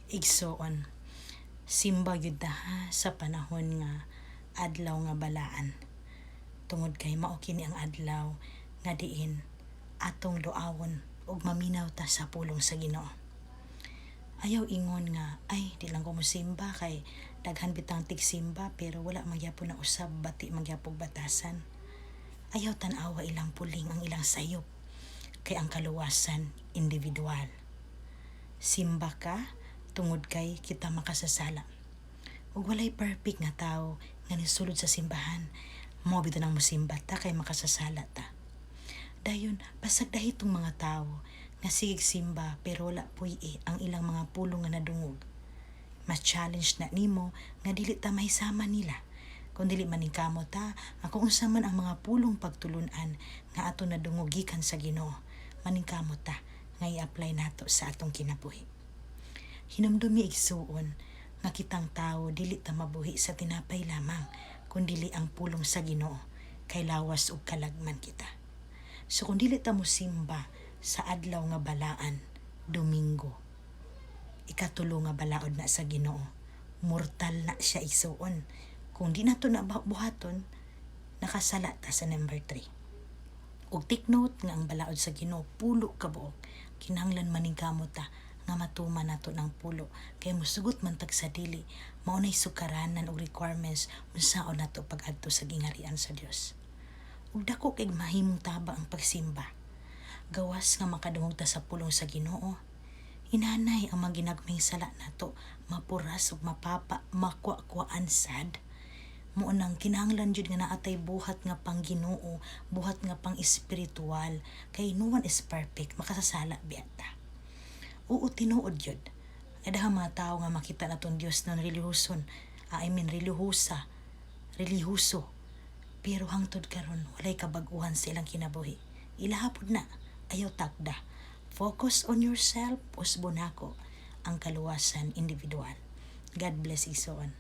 Igsoon, simba gyud ta ha sa panahon nga adlaw nga balaan. Tungod kay mao kini ang adlaw nga diin atong duawon ug maminaw ta sa pulong sa Ginoo. Ayaw ingon nga, "Ay, di lang ko mosimba kay daghan bitang tigsimba pero wala magyapon na usab, bati magyapog batasan." Ayaw tan-awa ilang puling, ang ilang sayop, kay ang kaluwasan individual. Simba ka tungod kay kita makasasala. Ug walay perfect nga tawo nga nisulod sa simbahan. Mao bitaw nang mosimba ta kay makasasala ta. Dayon pasagdahi tong mga tawo nga sigeg simba pero wala puy-i ang ilang mga pulong nga nadungog. Mas challenge na nimo nga dili ta mahisama nila. Kung dili maningkamot ta nga kung unsa man ang mga pulong pagtulun-an nga ato nadungog gikan sa Ginoo, maningkamot ta nga i-apply nato sa atong kinabuhi. Hinumdumi, igsuon, nga kitang tao dili ta mabuhi sa tinapay lamang kun dili ang pulong sa Ginoo, kay lawas ug kalagman kita. So kung dili ta mosimba sa adlaw nga balaan, Domingo, ikatulo nga balaod na sa Ginoo. Mortal na siya, igsuon. Kung di nato na buhaton, nakasala ta sa number 3. Ug take note nga ang balaod sa Ginoo 10 ka buok. Kinahanglan maningkamot ta nga matuman nato ng 10 kay musugot man tag sa dili. Mao nay sukaranan og requirements unsaon nato pag-adto sa gingharian sa Dios. Ug dako kay mahimong tabang ang pagsimba. Gawas nga makadungog ta sa pulong sa Ginoo, inanay ang mga ginagmayng sala nato mapuras ug mapapa, makuha-kuhaan sad. Mao nang kinahanglan jud nga naa tay buhat nga pang Ginoo, buhat nga pang espiritual, kay no one is perfect, makasasala biya ta. Oo, tinuod yun. Ay daghang mga tao nga makita naton Dios na relihiyoson, I mean relihiyosa, relihiyoso. Pero hangtod karon walay kabag-uhan sa ilang kinabuhi. Ilaha pud na, ayaw takda. Focus on yourself, usbon nako ang kaluwasan individual. God bless, igsoon.